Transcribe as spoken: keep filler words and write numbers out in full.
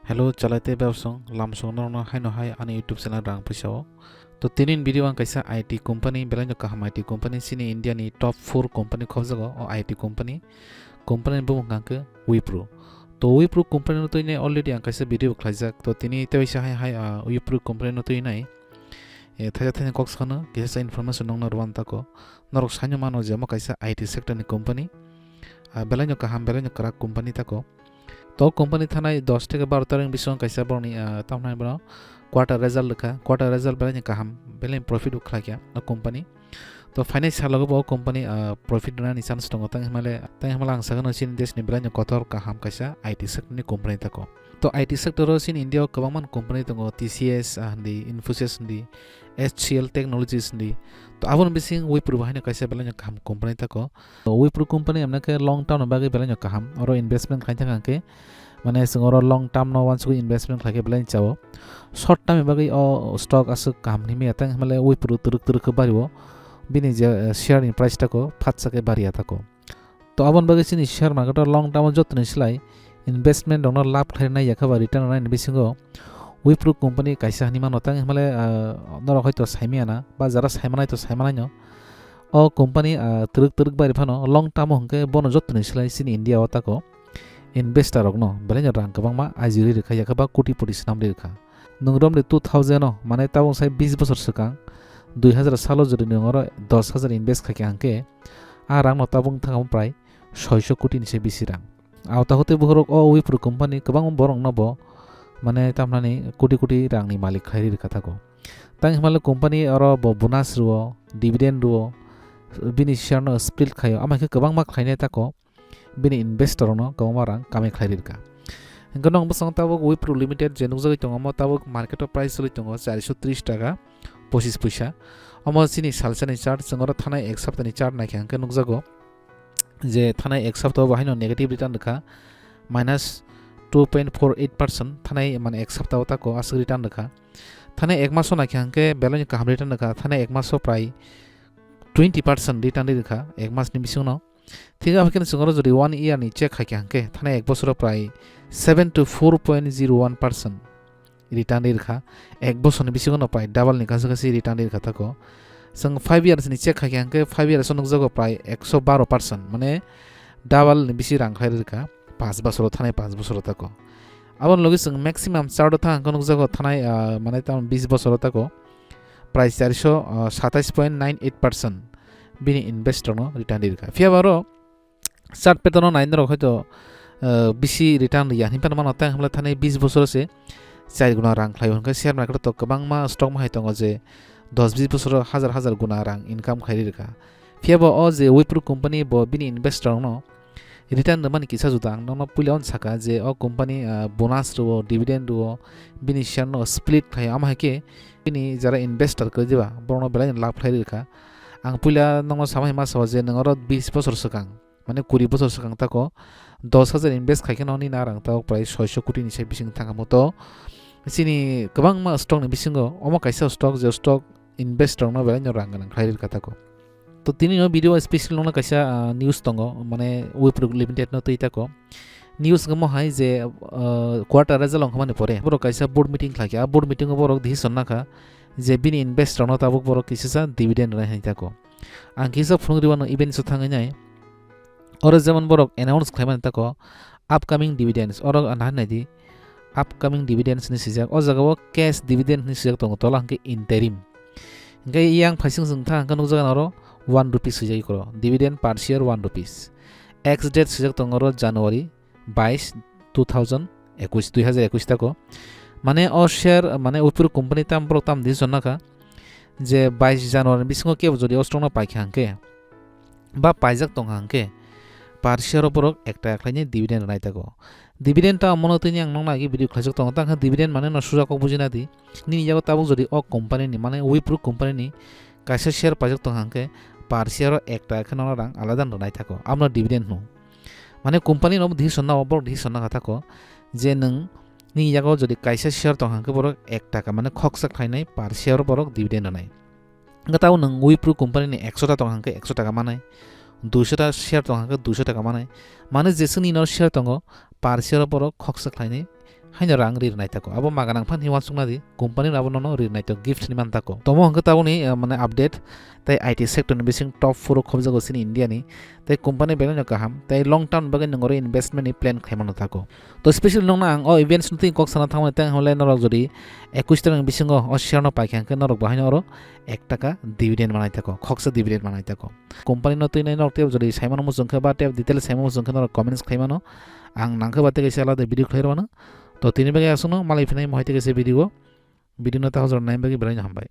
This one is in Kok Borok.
Hello, chalai tei bebsong, lamsong norokno haino hai ani YouTube channel rang pisa o. To tini ni video ang kaisa I T company, belai no kaham I T company, chini India ni top four company khobjago o I T company. Company ni bumung hwnkha khe Wipro. To Wipro company no twi nai already ang kaisa video bo khlaijak. To tini tei waisa hai hai, ah, Wipro company no twi nai. Eh, thaisa thaini kok sakano kisa sa information nongna rwan tako. Norok saino mano je omo kaisa I T sector ni company. Ah, belai no kaham, belai no kwrak company tako. To company thanai dos theke baro tarik bisingo kaisa borokni, ah, tamo hinai bono quarter result rwkha. Quarter result belai ni kaham, belai ni profit bo khlaikha o company. To phainai salogo bo o company, ah, profit rwnani chance tongo. Tang himale, tang himale ang sakano chini desh ni belai ni kotor kaham kaisa I T sector ni company tako. To I T sector o chini India o kwbangma company tongo, T C S, ah, hindi, Infosys hindi, H C L Technologies hindi. To aboni bising Wipro bo haino kaisa belai no kaham company tako. To Wipro company amna khe long term ni bagwi belai no kaham. Oro investment khaina thang khe, mane chwng oro long term no wansugwi investment khlai khe belai no chao. Short term ni bagwi o stock aswk kaham hwnwi maya, tang himale Wipro twrwk twrwk khe bari o. Bini je, eh, share ni price tako phatsa khe bari ya tako. To aboni bagwi chini share market o long term o jotoni slai investment rokno lab khlai nai yakha ba return rwnai ni bisingo Wipro company kaisa hinwi mano, tang himale, ah, norok hoito saimaya na ba jara saimanai to saimanai no. O company, ah, twrwk twrwk bari phano long term o hwnkhe bono jotoni slai chini India o tako investor rokno belai no rang kwbangma ajirwi rwkha yakha ba koti poti swnamri rwkha. Nwng romni two thousand o, mane tabuk sai bis bosor swkang, dui hazar salo jodi nwng oro dos hazar invest khaikha hwnkhe, a rangno tabuk thangkha prai soiso koti ni se bisi rang. Auta hwtwi bohrok o Wipro company kwbangma borokno bo, mane, tamnani koti koti rangni malik khlai rwkha tako. Tang himale company oro bo bonus rwo, dividend rwo, bini share no split khaio, ama khe kwbangma khlainai tako. Bini investor rokno kwbangma rang kamai khlai rwkha. Hwnkhe nwng bwskango tabuk Wipro Limited je nukjagwi tongo, omo tabuk market o price choli tongo charisho tris taka pochis poisa. Omo chini salsani chart, chwng oro thanai ek saptani chart naikha hwnkhe nukjago je thanai ek sapta o bo haino negative return rwkha, minus two point four eight percent, thanai mane ek sapta o tako aswk return rwkha. Thanai ek maso naikha hwnkhe belai kaham return rwkha, thanai ek maso prai twenty percent return rwkha ek masni bisingno. Thik abo khe chwng oro jodi one year ni check khaikha hwnkhe, thanai ek bosoro prai seven to four point zero one percent return ri rwkha. Ek bosorni bisingo no prai double ni kaisa kaisa return ri rwkha tako. Chwng five years ni check khaikha hwnkhe, five years o nukjago prai ekso baro percent, mane double ni bisi rang khlai ri rwkha panch bosoro, thanai panch bosoro tako. Aboni logi chwng maximum chart o thang hwnkhe nukjago thanai, ah, mane tamo bis bosoro tako. Prai charisho, ah, satais point nine eight percent bini investor no return ri rwkha. Phiya ba oro chart pattern no nai norok hoito, ah, bisi return riya hinwi phano mano, tei hwnle thani bis bosoro se char guna rang khlai o, hwnkhe share market o to kwbangma stock ma hai tongo je dos bis bosoro hajar hajar guna rang income khai ri rwkha. Phiya bo o je Wipro company bo bini investor no return rwmani kisa juda. Ang nono puila on saka je o company, ah, bonus rwo, dividend rwo, bini share no split khlai o, ama hai khe bini jara investor kwrwi diba, borokno belai no lab khlai rwkha. Ang puila nokno sama hai ma sao je nwng oro bis bosor swkang, mane kuri bosor swkang tako dos hajar invest khai kheno nini rang tabuk prai soiso koti ni sai bising thangkha. Muto chini kwbangma stock ni bisingo omo kaisa stock, je stock investor rokno belai no rang gwnang khlai rwkha tako. To tini no video special nokna kaisa, ah, news tongo, mane Wipro Limited no twi tako. News wngmo hai je, ah, quarter result wngkha mani pore borok kaisa board meeting khlai kha. A board meeting o borok decision nakha je bini investor rokno tabuk borok kisa sa dividend rwnai hai tako. Ang kisa phunuk riwano event so thangwi nai. Oro jemon borok announce khlaimani tako upcoming dividends. Oro nahar naidi, upcoming dividends hinwi swijak. O jaga o cash dividend hinwi swijak tongo, tola hwnkhe interim. Hwnkhe yang phaising chwng thang hwnkhe nukjago oro one rupees swijak ikoro. Dividend per share one rupees. Ex date swijak tongo oro January bais, two thousand ekush, dui hazar ekush tako. Mane o share, mane Wipro company tam borok tam decision nakha je bais January bisingo kebo jodi o stock no paikha hwnkhe, ba paijak tongkha hwnkhe, per share o borok ek taka khlainai dividend rwnai tako. Dividend ta omono tini ang nokno agi video khlaijak tongo, tang khe dividend mane no suja kok bujina di. Nini yago tabuk jodi o company ni, mane Wipro company ni kaisa share paijak tongkha hwnkhe, per share o ek taka khe nono rang alada rwnai tako, abono dividend hino. Mane company no decision nao, borok decision nakha tako je nwng nini yago jodi kaisa share tongkha hwnkhe borok ek taka, mane khoksa khlainai per share o borok dividend rwnai. Hwnkhe tabuk nwng Wipro company ni ekso ta tongkha hwnkhe ekso taka manai, duiso ta share tongkha hwnkhe duiso taka manai. Mane jeswk nini share tongo, per share o borok khoksa khlainai haino rang rir naitako. Abo maganang phan hi wansukna di, company no abo nono rir naitako, gift ni mantako. Tomo hwnkhe taboni, eh, mane update, tei I T sector ni bising top four o khobjago chini India ni, tei company belai no kaham, tei long term bagwi nwng oro investment ni plan khlaimano tako. To specially nokno ang o events no twi kok sana thangmani tei hwnle norok jodi ekwis tarikni bisingo o share no paikha hwnkhe norok bo haino oro ek taka dividend manai tako, khoksa dividend manai tako. Company no twi nai norok tei jodi saimano muchung khe ba tei detail saimano muchung khe norok comments khlaimano, ang nangkhe ba tei kaisa alada video khlai rwmano. To tini bagwi aswkno malai phinai mohai tei kaisa video, video no ta hojor nai bagwi belai no hambai.